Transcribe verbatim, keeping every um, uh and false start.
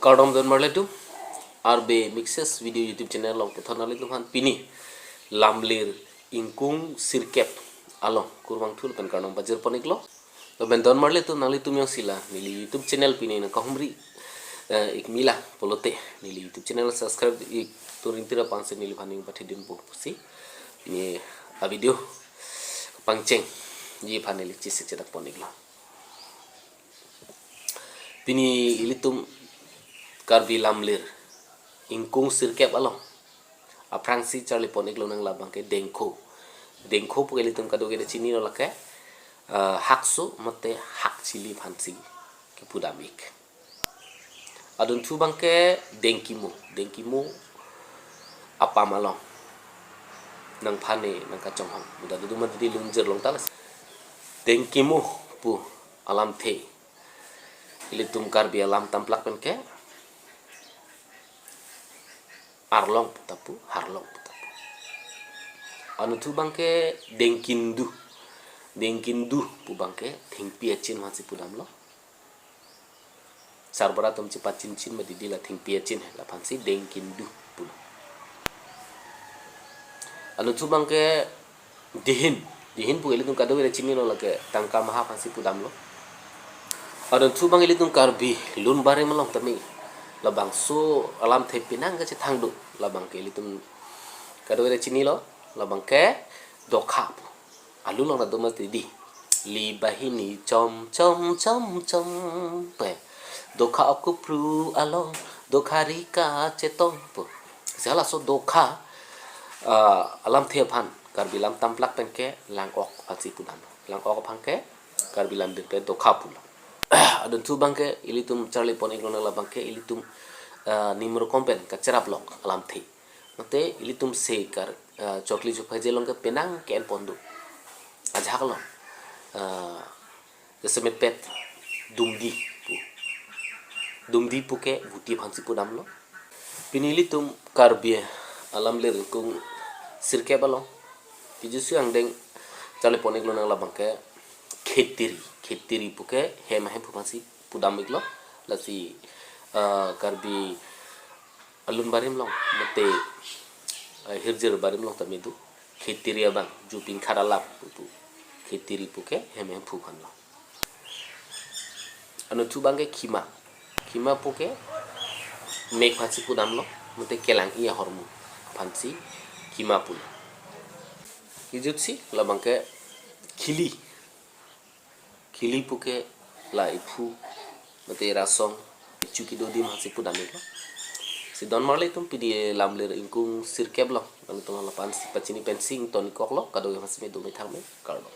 Kardom don marli atum, R B Mixes Video YouTube channel along puthot nanglitum aphan pini lamlir ingkung sirkep along kurvangthu lapen kardom pajirpon iklo. Lapen don marli atum, nanglitum jongsi la neli YouTube channel pini nangkahumri, eh, ik mila pulote neli YouTube channel subscribe ik turin tira aphansi neliphan ning pathidunpo pusi ne a video pangchengji aphan neli chesik chedakpon iklo. Pini ilitum Karbi lamlir ingkung sirkep along aphrangsi charlipon iklo nang labang ke dengkho. Dengkho puke ilitum kadokave chinilo, lake, eh, hakso mate hakchili aphansi kepudam ik. Adunthu abang ke dengkimo, dengkimo apam along nangphane nangkachonghong. Muda dodoma didi lungjir along ta lasi dengkimo pu alamthe ilitum Karbi alam tamplak pen ke arlong pu ta pu, harlong pu ta pu. Adunthu abang ke dengkindu, dengkindu pu abang ke thengpi achin aphansi pudamlo. Sarbura atum chepachinchin ma didi, la thengpi achin he, laphansi dengkindu pulo. Adunthu abang ke dihin, dihin puke ilitum kadokave chinilo, lake tangka maha aphansi pudamlo. Adunthu abang ilitum Karbi lun barim along tame labangso alamthe penang kachethang do, labang ke ilitum kadokave chinilo, labang ke dokha pu. Alu along ta doma didi. Li bahini chom chom chom chom pu. Dokha ok kupru along, dokha ri kachetong pu. Si halaso dokha, ah, alamthe aphan Karbi alam tamplak pen ke lang ok aphansi pudam. Lang ok aphan ke Karbi lamlir pen dokha pulo. Adunthu abang ke ilitum charlipon iklo nang labang ke ilitum, ah, nimrokom pen kacherap lok alamthe. Mate ilitum se kar, ah, chokli chophaje along ke penang ke-enpon do. Ajahak along, ah, jasemet pet dumdi pu. Dumdi puke buti aphansi pudamlo. Pini ilitum Karbi alamlir ingkung sirkep along kijutsi angdeng charlipon iklo nang labang ke khetiri. Khetiri puke hem ahemphu aphansi pudam iklo. Lasi, ah, Karbi alun barim along mate, eh, hirjir barim along tame do khetiri abang, ju pingkhat alam pu. Khetiri puke hem ahemphu aphanlo. Adunthu abang ke khima. Khima puke mek aphansi pudamlo, mate kelang-i ahormu aphansi khima pulo. Kijutsi labang ke khili. Khili puke la iphu mate rasong, ichu kidodim aphansi pudam iklo. Si don marli atum, pini lamlir ingkung sirkep along nanglitum aphansi pachini pensi ingtonikoklo, kadokave aphansi me dome thangme, kardom.